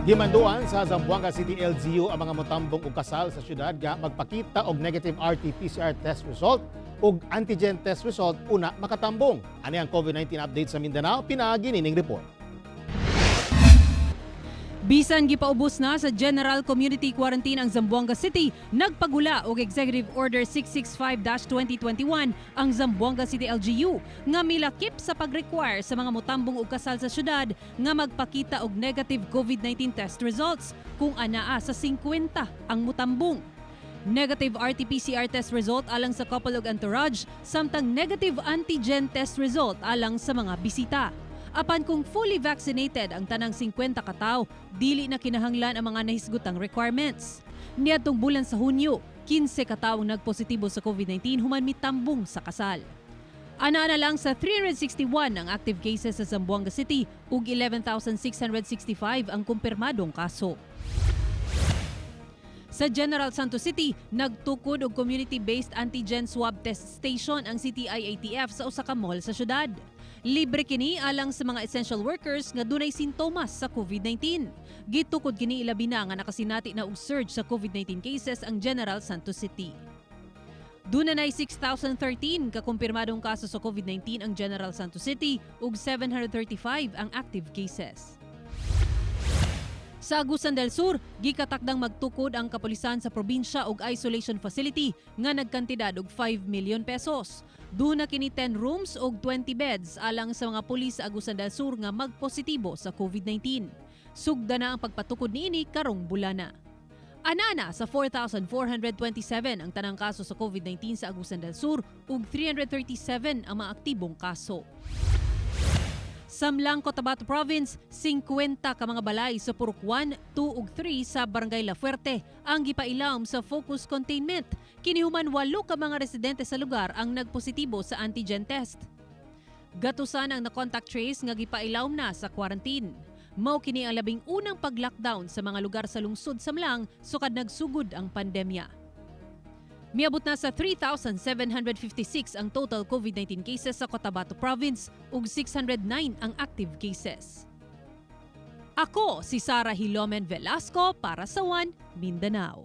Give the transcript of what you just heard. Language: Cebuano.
Gimanduan sa Zamboanga City LGU ang mga motambong og kasal sa syudad nga magpakita og negative RT-PCR test result ug antigen test result una makatambong. Ani ang COVID-19 update sa Mindanao, pinaagi nining report. Bisan gipaubos na sa General Community Quarantine ang Zamboanga City, nagpagula og Executive Order 665-2021 ang Zamboanga City LGU nga milakip sa pag-require sa mga motambong og kasal sa syudad nga magpakita og negative COVID-19 test results kung anaa sa 50 ang motambong. Negative RT-PCR test result alang sa couple ug entourage, samtang negative antigen test result alang sa mga bisita. Apan kung fully vaccinated ang tanang 50 katawo, dili na kinahanglan ang mga nahisgutang requirements. Niadtong bulan sa Hunyo, 15 katawo ang nagpositibo sa COVID-19 human mitambong sa kasal. Ana na lang sa 361 ang active cases sa Zamboanga City ug 11,665 ang kumpirmadong kaso. Sa General Santos City, nagtukod og community-based antigen swab test station ang CTIATF sa usa ka mall sa syudad. Libre kini alang sa mga essential workers nga dunay sintomas sa COVID-19. Gitukod kini ilabi na nga nakasinati na og surge sa COVID-19 cases ang General Santos City. Duna nay 6,013 kakumpirmadong kaso sa COVID-19 ang General Santos City ug 735 ang active cases. Sa Agusan del Sur, gikatakdang magtukod ang kapulisan sa probinsya og isolation facility nga nagkantidad og 5 million pesos. Duna kini 10 rooms og 20 beds alang sa mga pulis sa Agusan del Sur nga magpositibo sa COVID-19. Sugda na ang pagpatukod niini karong bulana. Anana sa 4,427 ang tanang kaso sa COVID-19 sa Agusan del Sur ug 337 ang mga aktibong kaso. Samlang Cotabato Province, 50 ka mga balay sa Purok 1, 2 ug 3 sa Barangay La Fuerte ang gipailawom sa focus containment. Kini human walo ka mga residente sa lugar ang nagpositibo sa antigen test. Gatusan ang na-contact trace nga gipailawom na sa quarantine. Mao kini ang 11ng pag-lockdown sa mga lugar sa lungsod Samlang sukad nagsugod ang pandemya. Miabot na sa 3,756 ang total COVID-19 cases sa Cotabato Province ug 609 ang active cases. Ako si Sara Hilomen Velasco para sa One Mindanao.